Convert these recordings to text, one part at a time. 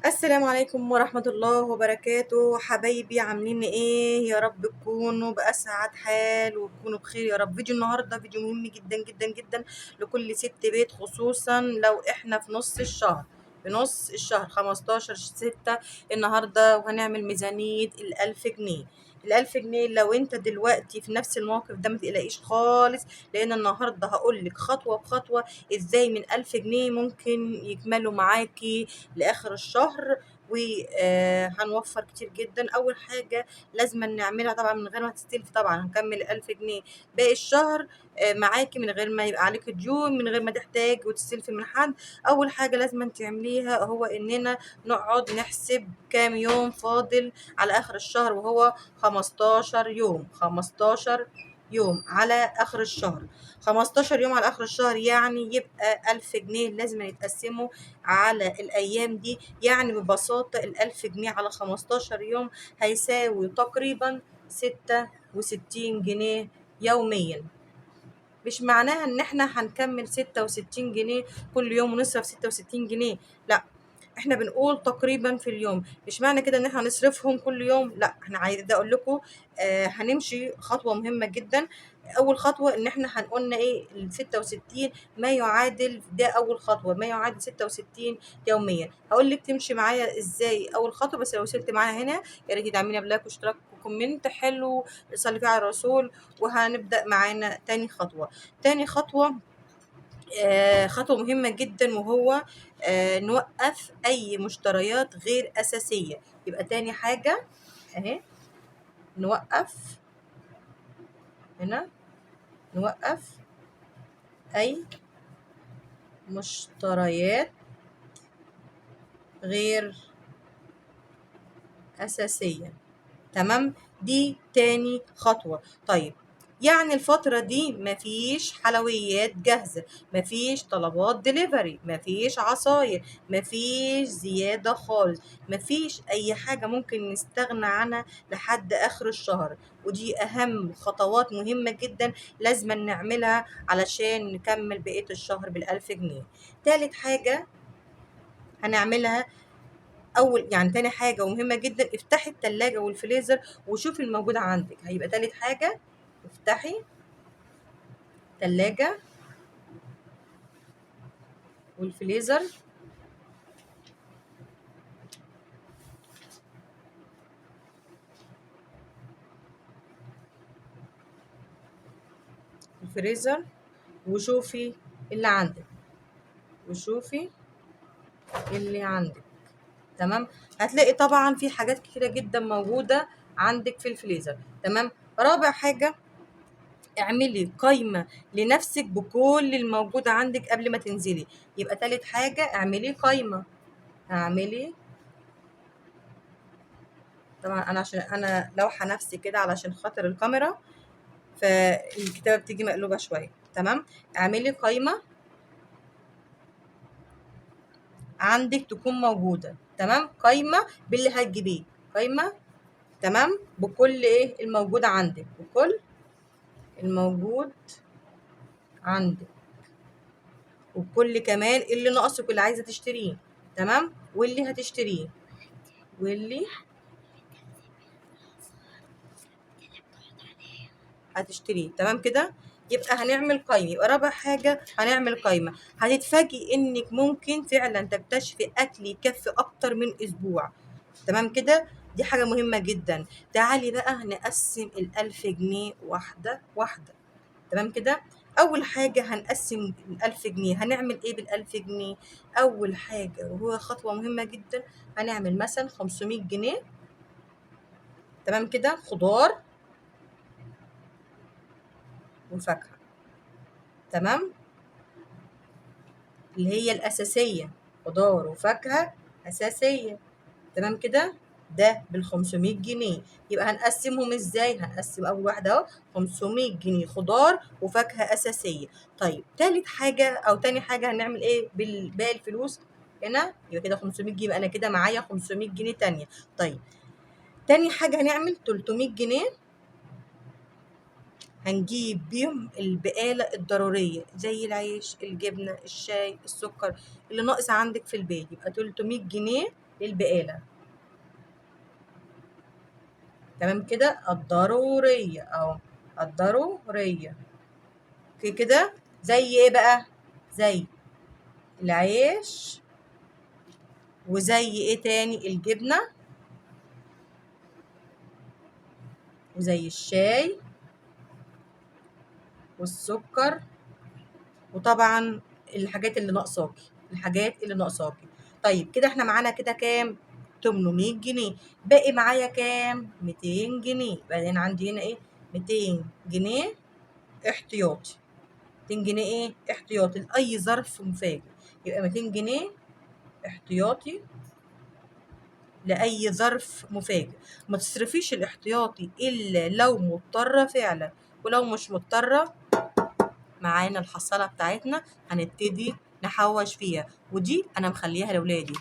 السلام عليكم ورحمة الله وبركاته. حبايبي عاملين ايه؟ يا رب تكونوا بأسعد حال وتكونوا بخير يا رب. فيديو النهاردة فيديو مهم جدا جدا جدا لكل ست بيت، خصوصا لو احنا في نص الشهر، في نص الشهر 15/6 النهاردة، وهنعمل ميزانية 1000 جنيه. 1000 جنيه لو انت دلوقتي في نفس الموقف ده ما تقلقيش خالص، لان النهارده هقول لك خطوة بخطوة ازاي من 1000 جنيه ممكن يكملوا معاكي لاخر الشهر، وهنوفر كتير جدا. اول حاجة لازم نعملها طبعا من غير ما تستلفي، طبعا هنكمل 1000 جنيه باقي الشهر معاكي من غير ما يبقى عليك ديون، من غير ما تحتاج وتستلفي من حد. اول حاجة لازم تعمليها هو اننا نقعد نحسب كام يوم فاضل على اخر الشهر، وهو 15 يوم. 15 يوم على اخر الشهر، 15 يوم على اخر الشهر، يعني يبقى 1000 جنيه لازم يتقسموا على الايام دي. يعني ببساطة 1000 جنيه على 15 يوم هيساوي تقريبا 66 جنيه يوميا. مش معناها ان احنا هنكمل 66 جنيه كل يوم ونصرف 66 جنيه، لا، احنا بنقول تقريبا في اليوم. مش معنى كده ان احنا هنصرفهم كل يوم، لا، احنا عايزه اقول لكم هنمشي خطوة مهمة جدا. اول خطوة ان احنا هنقولنا ايه ال 66 ما يعادل، ده اول خطوة، ما يعادل 66 يوميا. هقول لك تمشي معايا ازاي اول خطوة، بس لو وصلت معايا هنا يا ريت تدعمينا ب like واشتراك و comment حلو، صلي فيه على الرسول. وهنبدا معانا تاني خطوة. تاني خطوة خطوة مهمة جدا، وهو نوقف أي مشتريات غير أساسية. يبقى تاني حاجة أهي، نوقف هنا، نوقف أي مشتريات غير أساسية. تمام، دي تاني خطوة. طيب يعني الفترة دي مفيش حلويات جاهزة، مفيش طلبات دليفري، مفيش عصاير، مفيش زيادة خالص، مفيش أي حاجة ممكن نستغنى عنها لحد آخر الشهر. ودي أهم خطوات مهمة جدا لازم نعملها علشان نكمل بقية الشهر بال1000 جنيه. تالت حاجة هنعملها، أول يعني تاني حاجة ومهمة جدا، افتحي التلاجة والفريزر وشوفي الموجود عندك. هيبقى تالت حاجة، افتحي تلاجة والفريزر وشوفي اللي عندك، وشوفي اللي عندك. تمام، هتلاقي طبعا في حاجات كتيرة جدا موجودة عندك في الفريزر. تمام، رابع حاجة، اعملي قايمة لنفسك بكل الموجود عندك قبل ما تنزلي. يبقى تالت حاجة اعملي قايمة. اعملي، طبعا انا عشان انا لوحة نفسي كده علشان خاطر الكاميرا فالكتابة بتيجي مقلوبة شوية. تمام، اعملي قايمة عندك تكون موجودة. تمام، قايمة باللي هتجيبيه، قايمة تمام بكل ايه الموجود عندك، بكل الموجود عندك، وبكل كمان اللي ناقصك واللي عايزة تشتريه. تمام، واللي هتشتريه، واللي هتشتريه. تمام كده، يبقى هنعمل قايمة. يبقى رابع حاجة هنعمل قايمة. هتتفاجئي انك ممكن فعلا تكتشفي اكل يكفي اكتر من اسبوع. تمام كده، دي حاجة مهمة جدا. تعالي بقى نقسم 1000 جنيه واحدة واحدة. تمام كده، أول حاجة هنقسم 1000 جنيه. هنعمل إيه بال1000 جنيه؟ أول حاجة وهو خطوة مهمة جدا، هنعمل مثلا 500 جنيه. تمام كده، خضار وفاكهة. تمام، اللي هي الأساسية، خضار وفاكهة أساسية. تمام كده، ده بال500 جنيه. يبقى هنقسمهم ازاي؟ هنقسم اول واحدة اهو 500 جنيه خضار وفاكهة اساسية. طيب تالت حاجة او تاني حاجة هنعمل ايه بالباقي الفلوس هنا؟ يبقى كده 500 جنيه، يبقى انا كده معايا 500 جنيه تانية. طيب تاني حاجة هنعمل 300 جنيه هنجيب بيهم البقالة الضرورية زي العيش، الجبنة، الشاي، السكر اللي ناقص عندك في البيت. يبقى 300 جنيه للبقالة. تمام كده؟ الضرورية اهو، الضرورية. okay كده؟ زي ايه بقى؟ زي العيش، وزي ايه تاني؟ الجبنة، وزي الشاي والسكر، وطبعا الحاجات اللي ناقصاكي، الحاجات اللي ناقصاكي. طيب كده احنا معانا كده كام؟ 800 جنيه. باقي معايا كام؟ 200 جنيه. بعدين عندي هنا ايه؟ 200 جنيه احتياطي. 200 جنيه ايه؟ احتياطي لأي ظرف مفاجئ. يبقى 200 جنيه احتياطي لأي ظرف مفاجئ. ما تصرفيش الاحتياطي إلا لو مضطرة فعلا، ولو مش مضطرة معانا الحصالة بتاعتنا هنبتدي نحوش فيها، ودي أنا مخليها لولادي.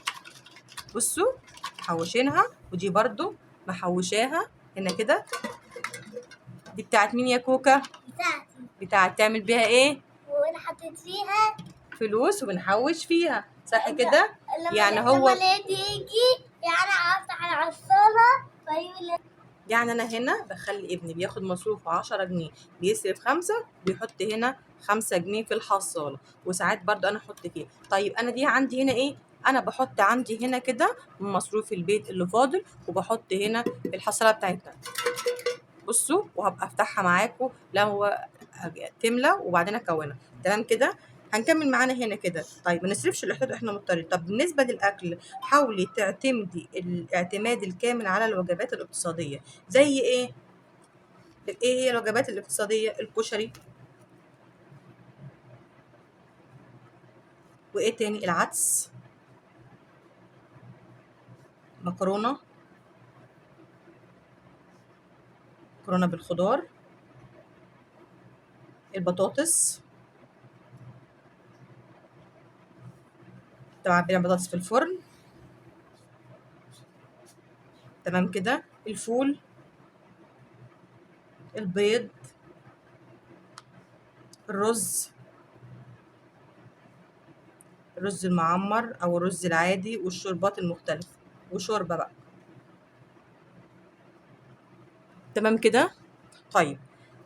بصوا محوشينها، ودي برضو محوشاها هنا كده. دي بتاعت مين يا كوكا؟ بتاعتي. بتاعت تعمل بيها ايه؟ وانا حطيت فيها فلوس وبنحوش فيها، صح كده؟ يعني هو لما العيد يجي يعني افتح العصارة فيقول. يعني انا هنا بخلي ابني بياخد مصروفه 10 جنيه، بيصرف 5، بيحط هنا 5 جنيه في الحصاله، وساعات برضو انا احط فيها. طيب انا دي عندي هنا ايه؟ انا بحط عندي هنا كده من مصروف البيت اللي فاضل، وبحط هنا الحصاله بتاعتنا. بصوا وهبقى افتحها معاكم لو تملى وبعدين اكونها. تمام كده؟ هنكمل معانا هنا كده. طيب ما نصرفش الاحتياط احنا مضطرين. طب بالنسبة للاكل حاولي تعتمدي الاعتماد الكامل على الوجبات الاقتصادية. زي ايه؟ ايه هي الوجبات الاقتصادية؟ الكشري، وايه تاني؟ العدس، مكرونه، مكرونه بالخضار، البطاطس، طبعا بنعمل بطاطس في الفرن. تمام كده؟ الفول، البيض، الرز، الرز المعمر او الرز العادي، والشوربات المختلفة، وشوربه بقى. تمام كده؟ طيب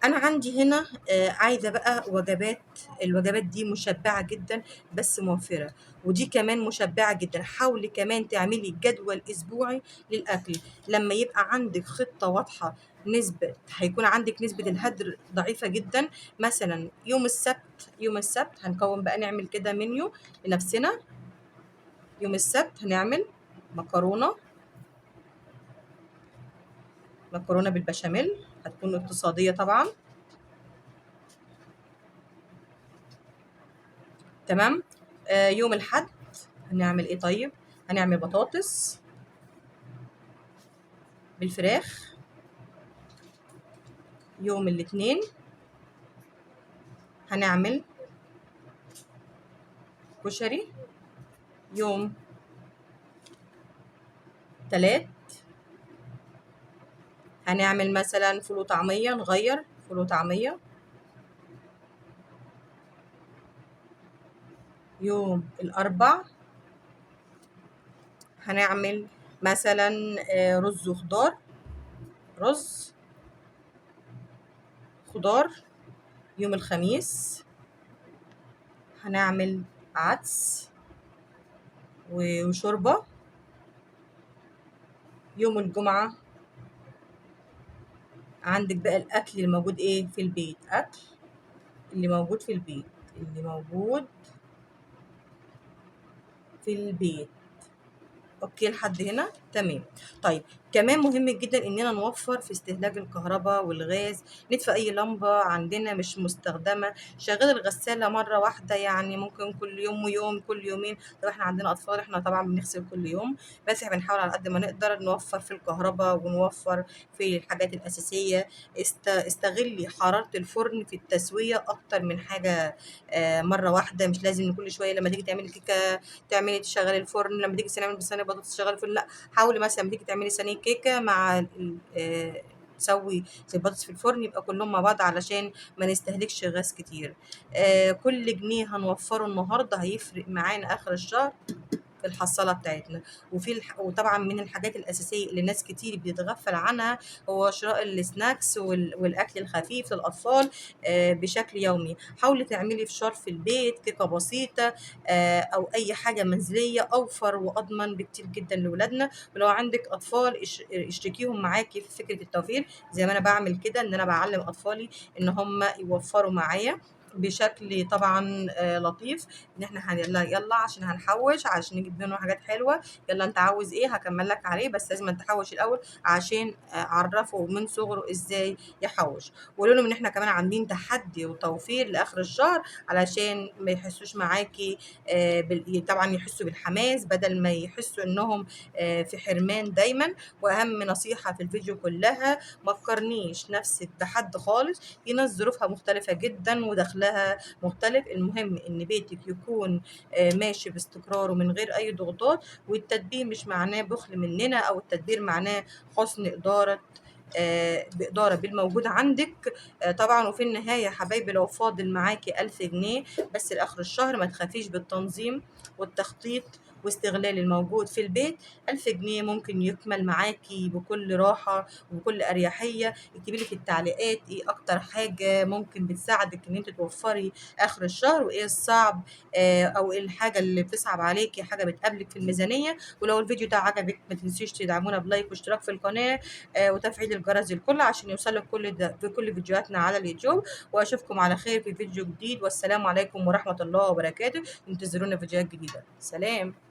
انا عندي هنا عايزه بقى وجبات. الوجبات دي مشبعة جدا بس موفره، ودي كمان مشبعة جدا. حاولي كمان تعملي جدول اسبوعي للاكل. لما يبقى عندك خطه واضحة نسبه، هيكون عندك نسبه الهدر ضعيفة جدا. مثلا يوم السبت، يوم السبت هنكون بقى نعمل كده منيو لنفسنا. يوم السبت هنعمل مكرونه، مكرونه بالبشاميل، هتكون اقتصادية طبعا. تمام. يوم الحد هنعمل ايه؟ طيب هنعمل بطاطس بالفراخ. يوم الاثنين هنعمل كشري. يوم تلات هنعمل مثلا فول وطعمية، نغير فول وطعمية. يوم الأربع هنعمل مثلا رز وخضار، رز خضار. يوم الخميس هنعمل عدس وشوربة. يوم الجمعة عندك بقى الأكل اللي موجود إيه في البيت، أكل اللي موجود في البيت، اللي موجود في البيت. okay لحد هنا تمام. طيب كمان مهم جدا اننا نوفر في استهلاك الكهرباء والغاز، نطفي اي لمبة عندنا مش مستخدمة، شغل الغسالة مرة واحدة، يعني ممكن كل يوم ويوم، كل يومين. طب احنا عندنا اطفال، احنا طبعا بنغسل كل يوم، بس احنا بنحاول على قد ما نقدر نوفر في الكهرباء ونوفر في الحاجات الاساسية. استغلي حرارة الفرن في التسوية اكتر من حاجة مرة واحدة، مش لازم كل شوية لما تيجي تعملي كيكة تعملي تشغلي الفرن، لما تيجي تعملي صينية بطاطس تشغلي الفرن، لا، حاولي مثلا لما تيجي تعملي صينية كيكة مع تسوي البطاطس في الفرن، يبقى كلهم مع بعض علشان ما نستهلكش غاز كتير. كل جنيه هنوفره النهارده هيفرق معانا اخر الشهر الحصاله بتاعتنا. وطبعا من الحاجات الاساسية اللي ناس كتير بتتغفل عنها هو شراء ال snacks والاكل الخفيف للاطفال بشكل يومي. حاولي تعملي فشار في البيت، كيكة بسيطة او اي حاجة منزلية، اوفر واضمن بكتير جدا لاولادنا. ولو عندك اطفال اشتركيهم معاكي في فكرة التوفير، زي ما انا بعمل كده، ان انا بعلم اطفالي ان هم يوفروا معايا بشكل طبعا لطيف، ان احنا يلا يلا عشان هنحوش عشان نجيب منه حاجات حلوة، يلا انت عاوز ايه هكمل لك عليه، بس لازم تحوش الاول عشان اعرفه من صغره ازاي يحوش. وقولوا لهم ان احنا كمان عاملين تحدي وتوفير لاخر الشهر علشان ما يحسوش معاكي طبعا يحسوا بالحماس بدل ما يحسوا انهم في حرمان دايما. واهم نصيحة في الفيديو كلها، ما تقارنيش نفسك بحد خالص، في ناس ظروفها مختلفة جدا ودخلها مختلف. المهم ان بيتك يكون ماشي باستقرار ومن غير اي ضغوطات. والتدبير مش معناه بخل مننا، او التدبير معناه حسن ادارة، بإدارة بالموجود عندك. طبعا وفي النهاية يا حبايبي، لو فاضل معاكي 1000 جنيه بس لآخر الشهر، ما تخافيش، بالتنظيم والتخطيط واستغلال الموجود في البيت 1000 جنيه ممكن يكمل معاكي بكل راحة وبكل أريحية. اكتبي لي في التعليقات ايه أكتر حاجة ممكن بتساعدك إن انت توفري آخر الشهر، وايه الصعب، أو ايه الحاجة اللي بتصعب عليكي، حاجة بتقابلك في الميزانية. ولو الفيديو ده عجبك ما تنسيش تدعمونا ب like واشتراك في القناة، وتفعيل الجرس الكل عشان يوصلك كل ده في كل فيديوهاتنا على اليوتيوب. واشوفكم على خير في فيديو جديد، والسلام عليكم ورحمة الله وبركاته. انتظرونا فيديوهات جديدة. سلام.